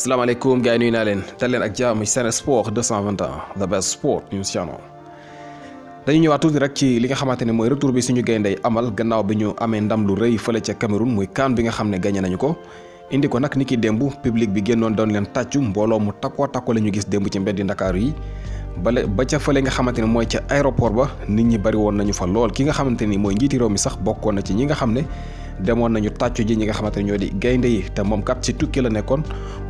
salaamaaleykum gars yi nuyu naa leen dal leen ak jàmm ci Sen Sport 221 the best sport news channel. dañu ñëwaat tuuti rek ci li nga xamante ne mooy retour bi suñu gayndey amal gannaaw bi ñu amee ndam lu rëy fële ca Cameroun muy CAN bi nga xam ne gagné nañu ko. indi ko nag ni ki démb public bi génnoon doon leen tàccu mbooloo mu takkoo takku la ñu gis démb ci mbeddi Ndakaaru yi. ba ca fële nga xamante ne mooy ca aéroport ba nit ñi bari woon nañu fa lool ki nga xamante ni mooy njiiti réew mi sax bokkoon na ci ñi nga xam ne demoon nañu tàccu ji ñi nga xamante ne ñoo di gaynde yi te moom kat ci tukki la nekkoon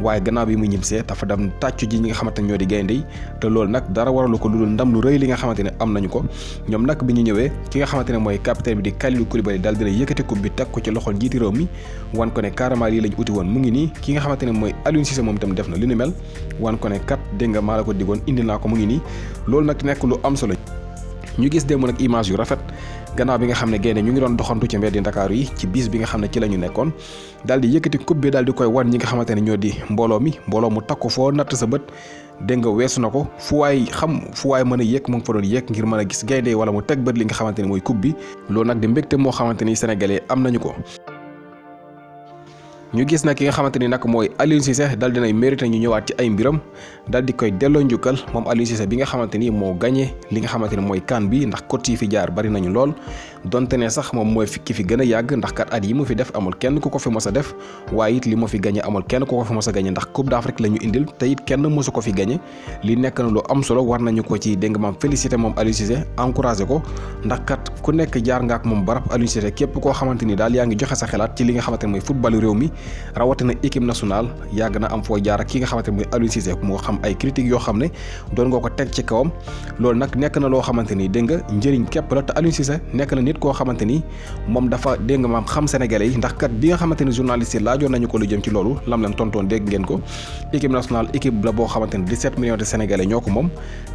waaye gannaaw bi mu ñibbisee dafa dem tàccu ji ñi nga xamante ne ñoo di gaynde yi te loolu nag dara waralu ko lu dul ndam lu rëy li nga xamante ne am nañu ko ñoom nag bi ñu ñëwee ki nga xamante ne mooy capitaine bi di Kalidou Koulibaly daal dina yëkkati coupe bi teg ko ci loxol njiiti réew mi wan ko ne carrément lii lañ uti woon mu ngi nii ki nga xamante ne mooy Aliou Cissé moom itam def na li ni mel wan ko ne kat dégg nga maa la ko digoon indi naa ko mu ngi nii loolu nag nekk lu am solo ñu gis démb nag image yu rafet gannaaw bi nga xam ne gaynde ñu ngi doon doxantu ci mbeddi Ndakaaru yi ci bis bi nga xam ne ci la ñu nekkoon daal di yëkkati coupe bi daal di koy wan ñi nga xamante ne ñoo di mbooloo mu takku foo natt sa bët dégg nga weesu na ko fu waay mën a yéeg mu ngi fa doon yéeg ngir mën a gis gaynde wala mu teg bët li nga xamante ne mooy coupe bi loolu nag di mbégte moo xamante ni sénégalais am nañu ko. ñu gis nag ki nga xamante ni nag mooy Aliou Cissé dal dinay mérité ñu ñëwaat ci ay mbiram dal di koy delloo njukkal moom Aliou Cissé bi nga xamante ni moo gagné li nga xamante ni mooy CAN bi ndax coach yi fi jaar bari nañu lool donte ne sax moom mooy ki fi gën a yàgg ndax kat at yi mu fi def amul kenn ku ko fi mos a def waaye it li mu fi gagné amul kenn ku ko fi mos a gagné ndax Coupe d'Afrique la ñu indil te it kenn mosu ko fi gagné li nekk na lu am solo war nañu ko ci dégg nga maam félicité moom Aliou Cissé encouragé ko ndax kat ku nekk jaar nga ak moom barab Aliou Cissé képp koo xamante ni daal yaa ngi joxe sa xalaat ci li nga xamante ne mooy footballu réew mi rawatina équipe nationale yàgg na am foo jaar ak ki nga xamante ne mooy Aliou Cissé moo xam ay critiques yoo xam ne doon nga ko teg ci kawam loolu nag nekk na loo xamante ni dégg nga njëriñ képp la te Aliou Cissé nekk na nit koo xamante ni moom dafa dégg nga maam xam sénégalais yi ndax kat bi nga xamante ni journaliste yi laajoon nañu ko lu jëm ci loolu lam leen tontoon dégg ngeen ko équipe nationale équipe la boo xamante ni 17 millions de sénégalais ñoo ko moom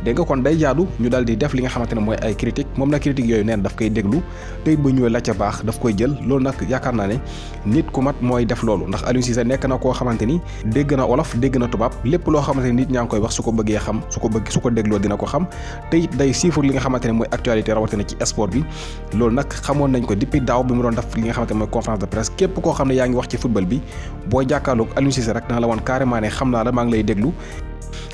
dégg nga kon day jaadu ñu daal di def li nga xamante ne mooy ay critiques moom nag critique yooyu neen daf koy déglu tey ba ñëwee la ca baax daf koy jël loolu nag yaakaar naa ne nit ku mat mooy def loolu ndax Aliou Cissé nekk na koo xamante ni dégg na olof dégg na tubaab lépp loo xamante ni nit ñaa ngi koy wax su ko bëggee xam su ko dégloo dina ko xam te it day siifur li nga xamante ne mooy actualité rawatina ci sport bi loolu nag xamoon nañ ko depuis daaw bi mu doon def li nga xamante ne mooy conférence de presse képp koo xam ne yaa ngi wax ci football bi boo jàkkaarloog Aliou Cissé rek dana la wan carrément ne xam naa la maa ngi lay déglu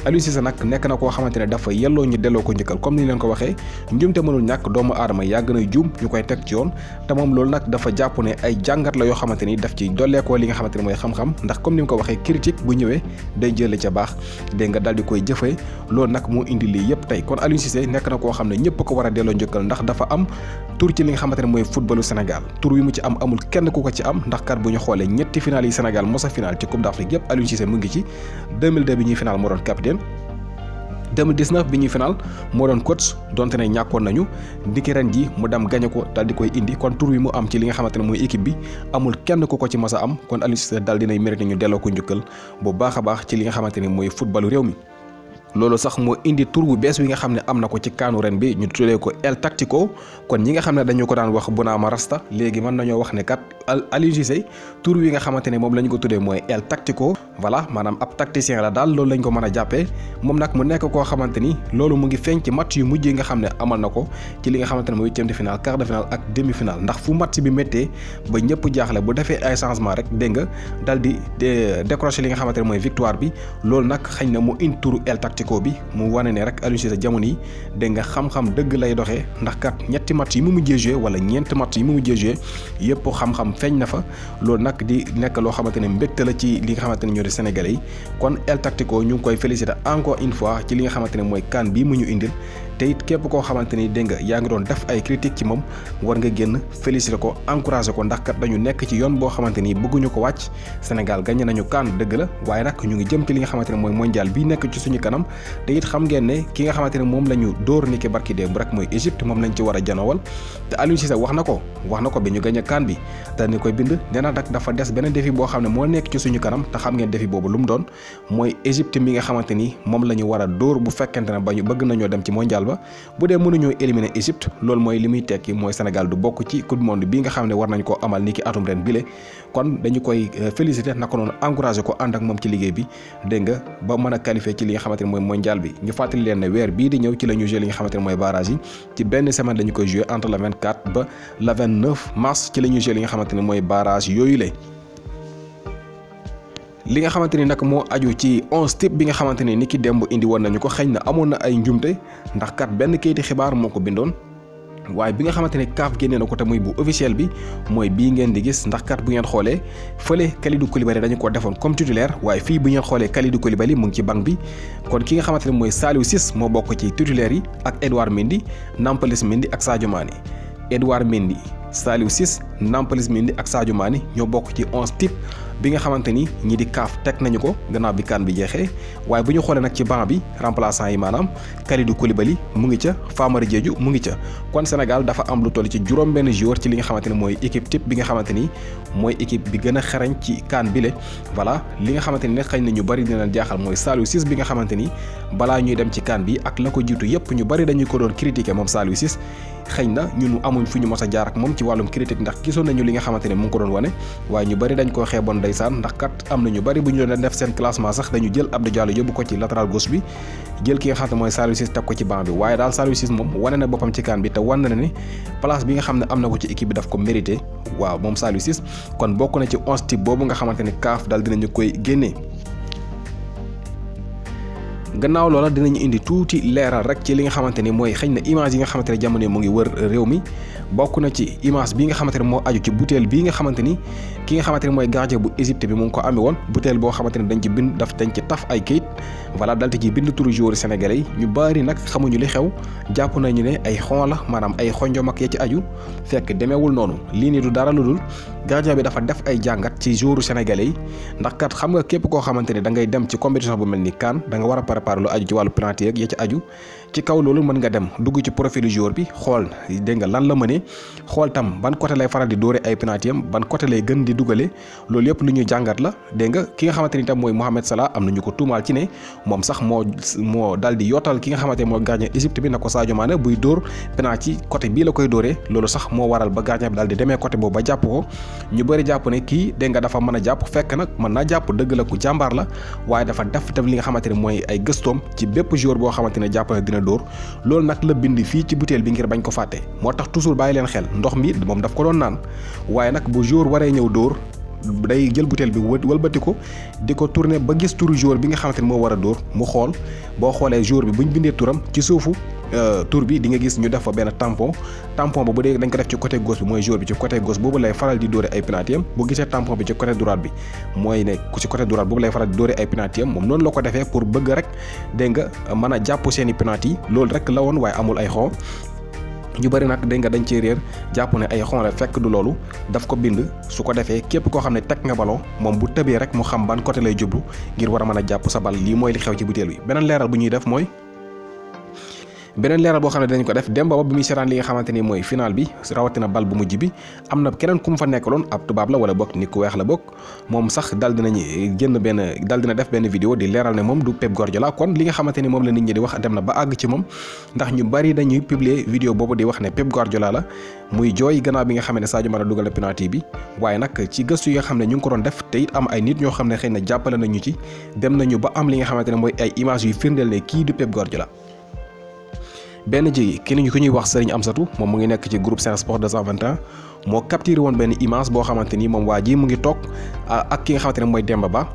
Aliou Cissé nag nekk na koo xamante ne dafa yelloo ñu delloo ko njëkkal comme ni leen ko waxee njumte mënul ñàkk doomu aadama yàgg na juum ñu koy teg ci yoon te moom loolu nag dafa jàpp ne ay jàngat la yoo xamante ni daf ci dolleekoo li nga xamante ne mooy xam-xam ndax comme ni mu ko waxee critique bu ñëwee day jële ca baax dégg nga daal di koy jëfee loolu nag moo indi lii yëpp tey kon Aliou Cissé nekk na koo xam ne ñëpp ko war a delloo njëkkal ndax dafa am tur ci li nga xamante ne mooy footballu Sénégal tur wi mu ci am amul kenn ku ko ci am ndax kat bu ñu xoolee ñetti final yi Sénégal mos a final ci Coupe d'Afrique yëpp Aliou Cissé mu ngi ci 2002 bi ñuy final moo doon capitaine 2019 bi ñuy final moo doon coach donte ne ñàkkoon nañu ndiki ren ji mu dem gañe ko daal di koy indi kon tur wi mu am ci li nga xamante ne mooy équipe bi amul kenn ku ko ci mas a am kon Aliou Cissé daal dinay mérité ñu delloo ko njukkal bu baax a baax ci li nga xamante ne mooy footballu réew mi loolu sax moo indi tur bu bees wi nga xam ne am na ko ci kaanu ren bi ñu tuddee ko El Tactico kon ñi nga xam ne dañu ko daan wax Bounama Rasta léegi mën nañoo wax ne kat Aliou Cissé tur wi nga xamante ne moom la ñu ko tuddee mooy El Tactico voilà maanaam ab tacticien la daal loolu lañ ko mën a jàppee moom nag mu nekk koo xamante ni loolu mu ngi feeñ ci match yu mujj yi nga xam ne amal na ko ci li nga xamante ne mooy huitième de finale quart de finale ak demi finale ndax fu match bi méttee ba ñëpp jaaxle bu defee ay changement rek dégg nga daal di décrocher li nga xamante ne mooy victoire bi loolu nag xëy na mu indi turu El Tactico bi mu wane ne rek Aliou Cissé jamono yi dégg nga xam-xam dëgg lay doxee ndax kat ñetti match yi mu mujjee joué wala ñeenti match yi mu mujjee joué yëpp xam-xam feeñ na fa loolu nag di nekk loo xamante ne mbégte la ci li nga xamante ne ñoo di sénégalais yi kon El Tactico ñu ngi koy féliciter encore une fois ci li nga xamante ne mooy CAN bii mu ñu indil te it képp koo xamante ni dégg nga yaa ngi doon def ay critique ci moom war nga génn féliciter ko encourager ko ndax kat dañu nekk ci yoon boo xamante ni bëgguñu ko wàcc Sénégal gagné nañu CAN dëgg la waaye nag ñu ngi jëm ci li nga xamante ne mooy mondial bii nekk ci suñu kanam te it xam ngeen ne ki nga xamante ne moom la ñu dóor ni ki barki démb rek mooy Égypte moom lañ ci war a janowal te Aliou Cissé wax na ko bi ñu gagné CAN bi dañu koy bind nee na nag dafa des beneen défi boo xam ne moo nekk ci suñu kanam te xam ngeen défi boobu lu mu doon mooy Égypte mi nga xamante ni moom la ñu war a dóor bu fekkente ne ba ñu bëgg nañoo dem ci mondial ba bu dee mënuñoo éliminer Égypte loolu mooy li muy tekki mooy Sénégal du bokk ci coupe du monde bi nga xam ne war nañ koo amal ni ki atum ren bile kon dañu koy féliciter naka noonu encourager ko ànd ak moom ci liggéey bi dégg nga ba mën a qualifier ci li nga xamante ne mooy mondial bi ñu fàttali leen ne weer bii di ñëw ci la ñu joué li nga xamante ne mooy barrage yi ci benn semaine dañu koy joué entre le 24 ba le 29 mars ci la ñu joué li nga xamante ne mooy barrage yooyu la li nga xamante ni nag moo aju ci 11 type bi nga xamante ni ki démb indi woon nañu ko xëy na amoon na ay njumte ndax kat benn kayiti xibaar moo ko bindoon waaye bi nga xamante ni CAF génnee na ko te muy bu officiel bi mooy bii ngeen di gis ndax kat bu ngeen xoolee fële Kalidou Koulibaly dañu ko defoon comme titulaire waaye fii bu ngeen xoolee Kalidou Koulibaly mu ngi ci banc bi kon ki nga xamante ne mooy Saliou Ciss moo bokk ci titulaire yi ak Edouard Mendy Nampalys Mendy ak Sadio Mané Edouard Mendy Saliou Ciss Nampalys Mendy ak Sadio Mané ñoo bokk ci 11 type bi nga xamante ni ñi di CAF teg nañu ko gannaaw bi CAN bi jeexee waaye bu ñu xoolee nag ci banc bi remplaçant yi maanaam Kalidou Koulibaly mu ngi ca Famara Diédhiou mu ngi ca kon Sénégal dafa am lu toll ci juróom benn joueur ci li nga xamante ni mooy équipe type bi nga xamante ni mooy équipe bi gën a xarañ ci CAN bi le voilà li nga xamante ni nag xëy na ñu bari dina leen jaaxal mooy Saliou Ciss bi nga xamante ni balaa ñuy dem ci CAN bi ak la ko jiitu yépp ñu bari dañu ko doon critiquer moom Saliou Ciss xëy na ñun amuñ fu ñu mos a jaar ak moom ci wàllum critique ndax gisoon nañu li nga xamante ne mu ngi ko doon wane waaye ñu bari dañ koo xeeboon ndeysaan ndax kat am na ñu bari bu ñu doon def seen classement sax dañu jël Abdou Diallo yóbbu ko ci latéral gauche bi jël ki nga xamante mooy Saliou Ciss teg ko ci banc bi waaye daal Saliou Ciss moom wane na boppam ci CAN bi te wane na ni place bi nga xam ne am na ko ci équipe bi daf ko mérité waaw moom Saliou Ciss kon bokk na ci 11 type boobu nga xamante ni CAF daal dinañu koy génnee. gannaaw loola dinañu indi tuuti leeral rek ci li nga xamante ni mooy xëy na image yi nga xamante ne jamono mu ngi wër réew mi bokk na ci image bi nga xamante ne moo aju ci butéel bii nga xamante ni ki nga xamante ne mooy gardien bu Égypte bi mu ngi ko amee woon butéel boo xamante ne dañ ci taf ay kayit voilà dal ci bind turu joueur sénégalais yi ñu bari nag xamuñu li xew jàpp nañu ne ay xon la maanaam ay xonjom ak ya ci aju fekk demeewul noonu lii nii du dara lu dul gardien bi dafa def ay jàngat ci joueur sénégalais yi ndax kat xam nga képp koo xamante ne da ngay dem ci compétition bu mel ni CAN da nga war a préparer lu aju ci wàllu penalty ak ya ci aju ci kaw loolu mën nga dem dugg ci profil joueur bi xool dégg nga lan la mënee xool tam ban côté lay faral di dóore ay penalty am ban côté lay gën di dugale loolu yëpp lu ñuy jàngat la dégg nga ki nga xamante ni tam mooy Mohamed Salah am na ñu ko tuumaal ci ne moom sax moo daal di yootal ki nga xamante ne mooy gardien Égypte bi na ko Sadio Mané buy dóor penalty côté bii la koy dóoree loolu sax moo waral ba gardien bi daal di demee côté boobu ba jàpp ko ñu bëri jàpp ne kii dégg nga dafa mën a jàpp fekk nag mën naa jàpp dëgg la ku jàmbaar la waaye dafa def li nga xamante ne mooy ay gëstoom ci bépp joueur boo xamante ne jàpp na dina dóor loolu nag la bind fii ci butéel bi ngir bañ ko fàtte moo tax toujours bàyyi leen xel ndox mi moom daf ko doon naan waaye nag bu joueur waree ñëw dóor day jël butéel bi wëlbati ko di ko tourner ba gis turu joueur bi nga xamante ne moo war a dóor mu xool boo xoolee joueur bi buñ bindee turam ci suufu tour bi di nga gis ñu def fa benn tampon ba bu dee dañ ko def ci côté gauche bi mooy joueur bi ci côté gauche boobu lay faral di dóore ay penalty am bu gisee tampon bi ci côté droite bi mooy ne ci côté droite boobu lay faral di dóore ay penalty am moom noonu la ko defee pour bëgg rek dégg nga mën a jàpp seeni penalty loolu rek la woon waaye amul ay xon ñu bëri nag dégg nga dañ cee réer jàpp ne ay xon la fekk du loolu daf ko bind su ko defee képp koo xam ne teg nga ballon moom bu tëbee rek mu xam ban côté lay jublu ngir war a mën a jàpp sa bal lii mooy li xew ci butéel bi beneen leeral bu ñuy def mooy beneen leeral boo xam ne dañ ko def Demba Ba bi muy seetaan li nga xamante ni mooy final bi rawatina bal bu mujj bi am na keneen ku mu fa nekkaloon ab tubaab la wala bokk nit ku weex la bokk moom sax dal dina def benn vidéo di leeral ne moom du Pep Guardiola kon li nga xamante ni moom la nit ñi di wax dem na ba àgg ci moom ndax ñu bari dañuy publier vidéo boobu di wax ne Pep Guardiola la muy jooy gannaaw bi nga xam ne Sadio Mané dugal na penalty bi waaye nag ci gëstu yi nga xam ne ñu ngi ko doon def te it am ay nit ñoo xam ne xëy na jàppale nañu ci dem nañu ba am li nga xamante ne mooy ay images yu firndeel ne kii du Pep Guardiola benn ji ki ñu ko ñuy wax Serigne Amsatou moom mu ngi nekk ci groupe Sen Sport 221 moo capturé woon benn image boo xamante ni moom waa ji mu ngi toog ak ki nga xamante ne mooy Demba Ba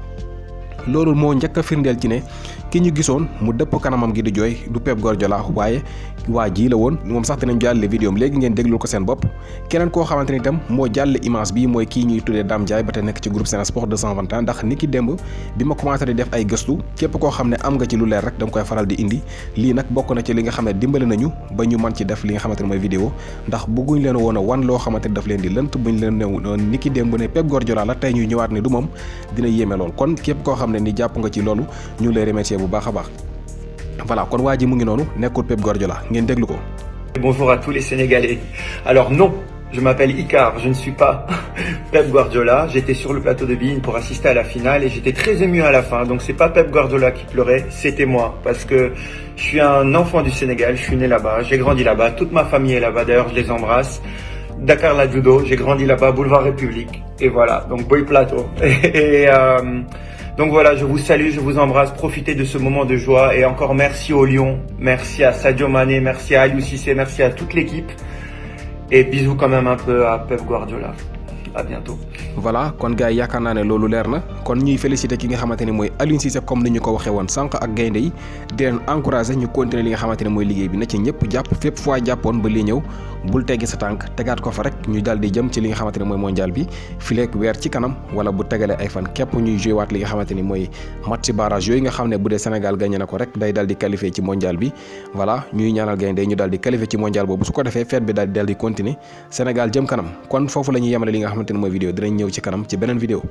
loolu moo njëkk a firndeel ci ne ki ñu gisoon mu dëpp kanamam gi di jooy du Pep Guardiola waaye waa ji la woon moom sax dinañ jàllale vidéo am léegi ngeen déglul ko seen bopp keneen koo xamante ni itam moo jàlle image bi mooy kii ñuy tuddee Dame Ndiaye ba te nekk ci groupe Sen Sport 221 ndax ni ki démb bi ma commencé di def ay gëstu képp koo xam ne am nga ci lu leer rek da nga koy faral di indi lii nag bokk na ci li nga xam ne dimbali nañu ba ñu mën ci def li nga xamante ne mooy vidéo ndax bëgguñ leen woon a wan loo xamante ni daf leen di lënt buñ leen ne ni ki démb ne Pep Guardiola la tey ñuy ñëwaat ne du moom dina yéeme lool kon képp koo xam ne ni jàpp nga ci loolu ñu ngi lay remercier bu baax a baax voilà kon waa ji mu ngi noonu nekkul Pep Guardiola ngeen déglu ko. Bonjour à tous les Sénégalais. Alors non, je m'appelle Icar, je ne suis pas Pep Guardiola. J'étais sur le plateau de beIN pour assister à la finale et j'étais très ému à la fin. Donc c'est pas Pep Guardiola qui pleurait, c'était moi. Parce que je suis un enfant du Sénégal, je suis né là-bas, j'ai grandi là-bas, toute ma famille est là-bas, d'ailleurs je les embrasse. Dakar la judo, j'ai grandi là-bas, boulevard République. Et voilà, donc Boy Plateau. Donc voilà, je vous salue, je vous embrasse, profitez de ce moment de joie et encore merci au Lion, merci à Sadio Mané, merci à Aliou Cissé, merci à toute l'équipe et bisous quand même un peu à Pep Guardiola. À bientôt. Voilà kon gars yi yaakaar naa ne loolu leer na kon ñuy féliciter ki nga xamante ne mooy Aliou Cissé comme ni ñu ko waxee woon sànq ak gaynde yi di leen encourager ñu continuer li nga xamante ne mooy liggéey bi na ci ñëpp jàpp fépp fois jàppoon ba lii ñëw bul teggi sa tànk tegaat ko fa rek ñu daal di jëm ci li nga xamante ne mooy mondial bi fileek weer ci kanam wala bu tegalee ay fan képp ñuy joué waat li nga xamante ni mooy match barrage yooyu nga xam ne bu dee Sénégal gagné na ko rek day daal di qualifié ci mondial bi voilà ñuy ñaanal gaynde ñu daal di qualifié ci mondial boobu su ko defee fête bi daal di continuer Sénégal jëm kanam kon foofu la ñuy yemale li nga xamante ne mooy vidéo dinañ ñëw ci kanam ci beneen vidéo